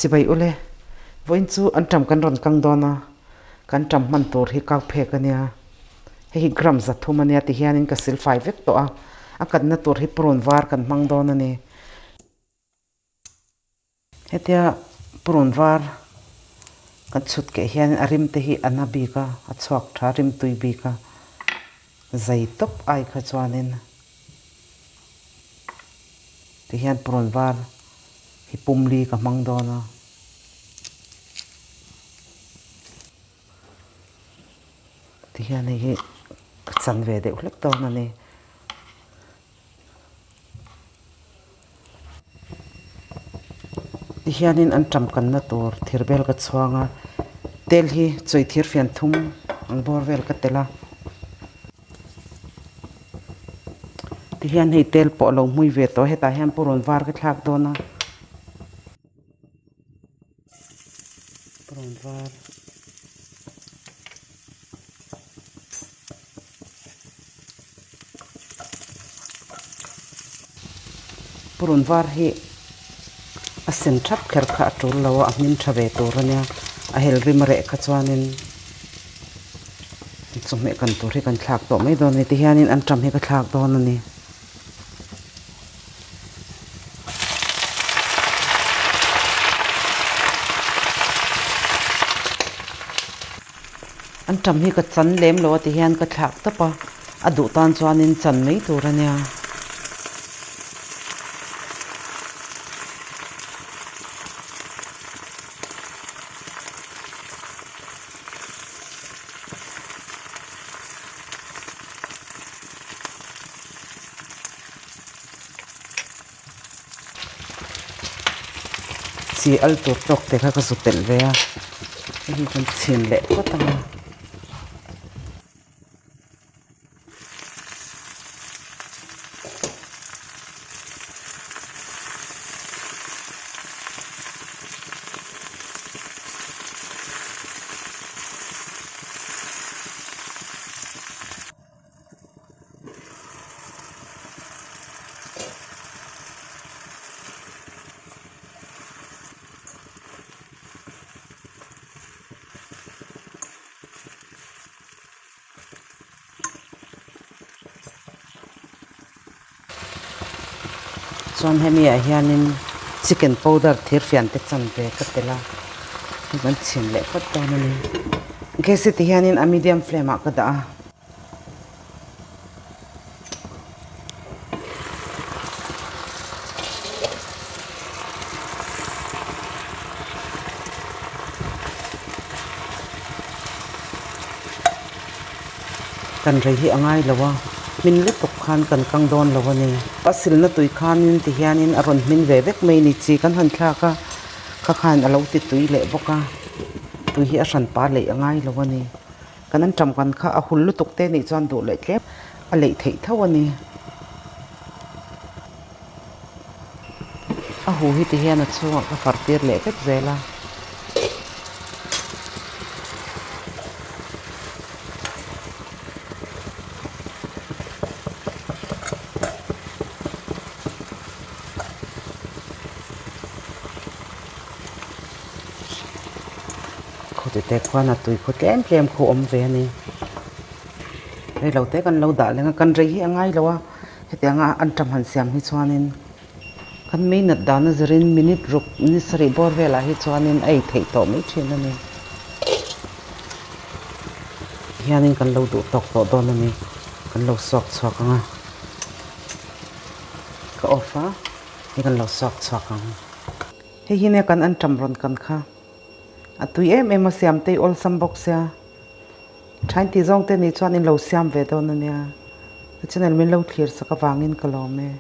Chibai ule, vawiin chu an ṭam kan rawn kang dawn a, kan ṭam hman tur hi kau phek a nia. Hei hi gram 300 a nia ti hianin ka silfai vek tawh a, a kanna tur hi purun var kan hmang dawn a ni. Hetia purun var kan chhut keh hian a rim te hi a na bik a, a chhuak tha rim tui bik a, zai tawp ai kha chuanin ti hian purun var hi pumli ka hmang dawn a. Ti hian hei hi ka chan ve deuh hlek dawn a ni. Ti hianin an ṭamkanna tur thir bel ka chhuang a, tel hi chawi thir fian thum ang bawr vel ka tel a. Ti hian hei tel pawh a lo hmui ve tawh a, hetah hian purun var ka thlak dawn a. Purun var. Purun var hi a sen thap kher kha a tul lo a, a hmin tha ve tur a nia. A hel rim a reh kha chuanin chawhmeh kan tur hi kan thlak tawh mai dawn a ni. Tihianin anṭam hi ka thlak dawn a ni. An ṭam hi ka chan lem lo a ti hian ka thlak tawp a, a duh tan chuanin chan mai tur a nia. Chi al tur tawk te kha ka zu telh ve a hei hi kan chhin leh phawt ang a. Chuan hemi ah hianin chicken powder thir fian te chan ve ka tel a hei kan chhin leh phawt dawn a ni gas hi ti hianin a medium flame ah ka dah a. Kan rei hi a ngai lo a, hmin lutuk khan kan kang dawn lo a ni. A silna tui khanin ti hianin a rawn hmin ve vek mai ni chi kan han thlak a, kha khan a lo ti tui leh bawk a, tui hi a hran pa leih a ngai lo a ni. Kan an ṭam kan kha a hul lutuk te nih chuan duh leh tlem a leih theih tho a ni. A hu hi ti hian a chhungah ka far tir leh vek zel a. Khawti te khuan a tui khaw tlem tlem khu awm ve a ni. Rei lo te kan lo dah leng a, kan rei hi a ngai lo a, hetianga an ṭam han siam hi chuanin kan mei nat dan a zirin minute ruk ni sarih bawr velah hi chuanin a ei theih tawh mai ṭhin a ni. Hianin kan lo duh tawk tawh dawn a ni, kan lo suak chhuak ang a, ka off a, hei kan lo suak chhuak ang. Hei hi nia kan anṭam rawn kan kha. A tui em em a siam te i awlsam bawk sia. Thain tih zawng te nih chuan in lo siam ve dawn a nia. Ka channel min lo thlir sak avangin ka lawm e.